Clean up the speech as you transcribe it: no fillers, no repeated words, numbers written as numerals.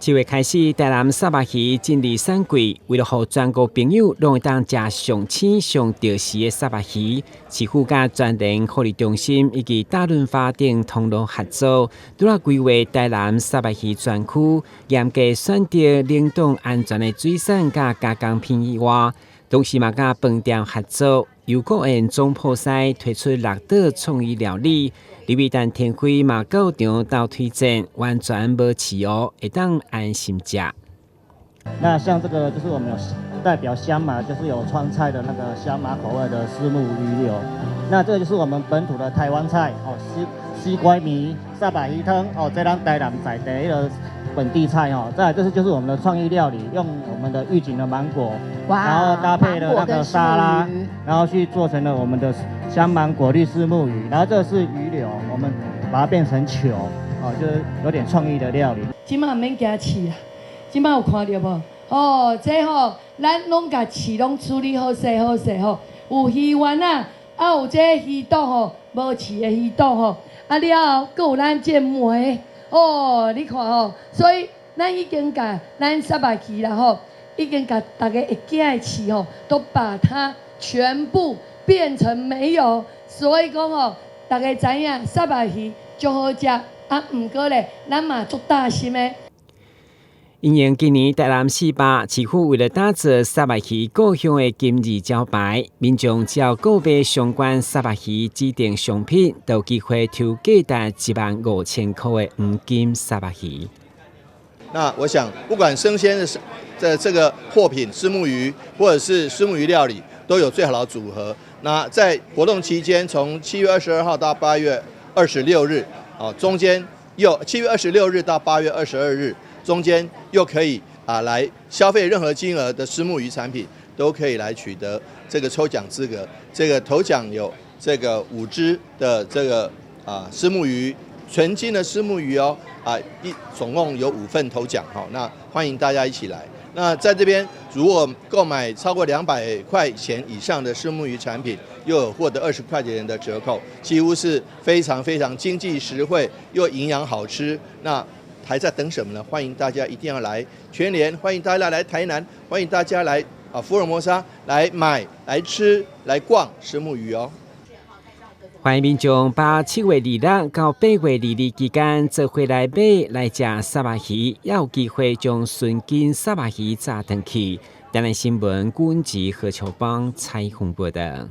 7月開始，台南虱目魚進入產季，為了予全國朋友攏會當食上鮮上著時的虱目魚，市府佮全聯福利中心以及大潤發等通路合作，拄仔規劃台南虱目魚專區，嚴格選擇冷凍安全的水產佮加工品以外，同時嘛佮飯店合作，由國宴總鋪師推出綠島創意料理。李美丹天輝嘛到場鬥推薦，完全無刺哦，會當安心食。那像這個就是我們有代表香麻，就是有川菜的那個香麻口味的虱目魚柳。那這個就是我們本土的台灣菜哦，西瓜米、虱目魚湯哦，這咱台南在地的本地菜哦。再來這是就是我們的創意料理，用我們的玉井的芒果，然後搭配了那個沙拉，然後去做成了我們的香芒果綠虱目魚。然後這個是魚柳，我們把它變成球，哦，就是有點創意的料理。這馬毋免驚刺啦，這馬有看著無？哦，這吼，咱攏共刺攏處理好勢好勢吼，有魚丸仔，啊有這魚肚吼，無刺的魚肚吼，啊了後，閣有咱這糜，哦，你看吼，所以咱已經共咱虱目魚啦吼，已經共逐家會驚的刺吼，都把它全部變成沒有，所以講吼，逐家知影虱目魚足好食，啊，毋過咧，咱嘛足擔心的。因應今年台南400，市府為了打造虱目魚故鄉的金字招牌，民眾只要購買相關虱目魚指定商品，就有機會抽價值15,000塊的黃金虱目魚。那我想，不管生鮮的這個貨品，虱目魚或者是虱目魚料理，都有最好的組合。那在活動期間，從7月22號到8月26日，哦，中間又7月26日到8月22日。中間又可以啊來消費任何金額的虱目魚產品，都可以來取得這個抽獎資格。這個頭獎有這個五隻的這個啊虱目魚，純金的虱目魚哦，啊總共有五份頭獎哈。那歡迎大家一起來。那在這邊如果購買超過200塊錢以上的虱目魚產品，又有獲得20塊錢的折扣，幾乎是非常非常經濟實惠又營養好吃。那還在等什麼呢？歡迎大家一定要來全聯，歡迎大家來台南，歡迎大家來啊福爾摩沙來買、來吃、來逛虱目魚哦。歡迎民眾把7月26到8月22期間做伙來買來食虱目魚，也有機會將純金虱目魚炸轉去。台南新聞郭文吉何秋邦採訪報導。